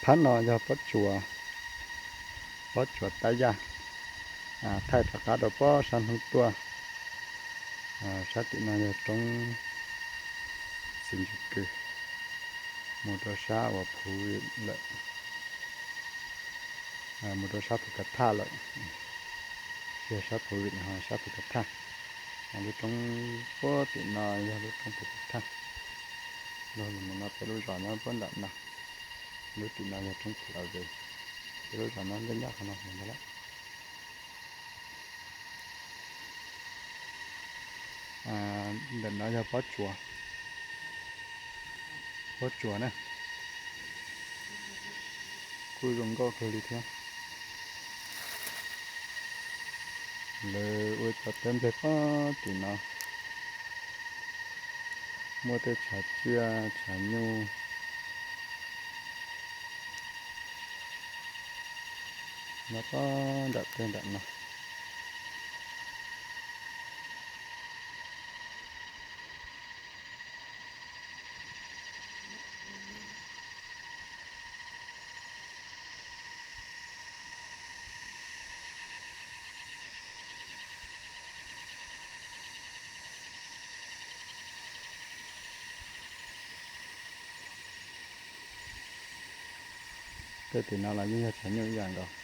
Thab no yog pob tsuas, pob tsuas tab yaj, thaij rov qab rau pob sab hnub tuaj. Sab tim no yog roob Xis Ntsis Kws, mus rau sab uas Phuv Vim lawm, mus rau sab Phuv Kav Thaj lawm, yog sab Phuv Vim ho sab Phuv Kav Thaj. Lub roob puag tim no yog lub roob Phuv Kav Thaj. Luag mus no peb lub zos nyob puag nram no, lub tim no yog roob Phuv Av Ve, peb lub zos nyob ncaj ncaj qhov no ntag lawm. Ntawm no yog pob tsuas, pob tsuas na, kuj zoo nkauj kawg li thiab. Lawv ua cov teb nplej pob tim no, muaj tej tshav tsiaj tshav nyuj nyob pob nram tej nram no. Tej tim no los yeej yog tshav nyuj ib yam nkaus.